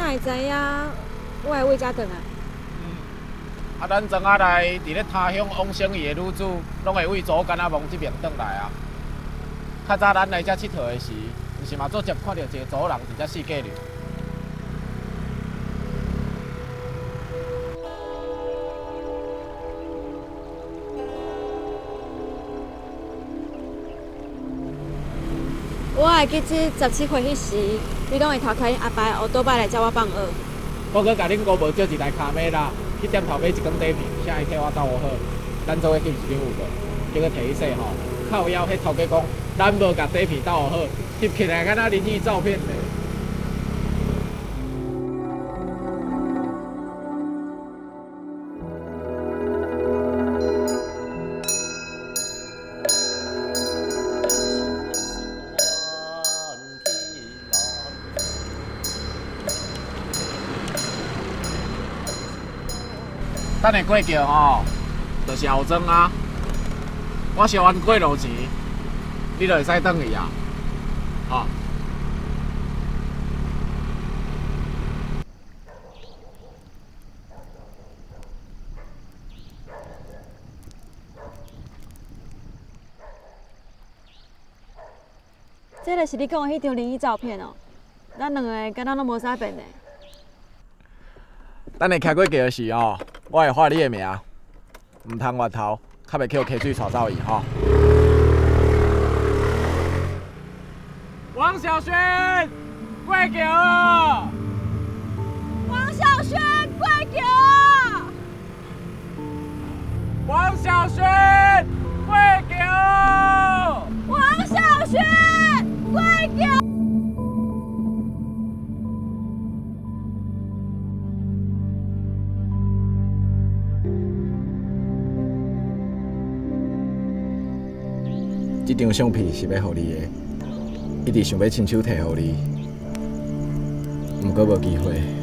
哪會知影我會為遮轉來？啊，咱庄仔內佇咧他鄉往生去的女子，攏會為祖干仔墓這爿轉來啊。較早咱來遮𨑨迌的時，毋是嘛做捷看著一个查某人佇遮四界溜。我會記得17歲彼時，你攏會偷騎𪜶阿爸的烏多擺來接我放學。我閣共恁姑母借一台跤馬啦，去店頭買一卷底片，請伊替我鬥好。咱做伙翕一張有無？結果提去洗吼，靠腰彼頭家講，咱無共底片鬥好，翕起來敢若靈異照片咧。等下過橋吼，就是後莊啊。我燒完過路錢，你就會使轉去啊。吼。這就是你講的彼張靈異照片哦。咱兩个敢若攏無啥變呢。等下騎過橋時吼，我會喊你的名，毋通越頭，較袂去予溪水帶走去吼。王小萱，過橋啊！王小萱，過橋啊！王小萱，過橋！王小萱，過橋！這張相片是欲予你的，一直想欲親手提予你，毋過無機會。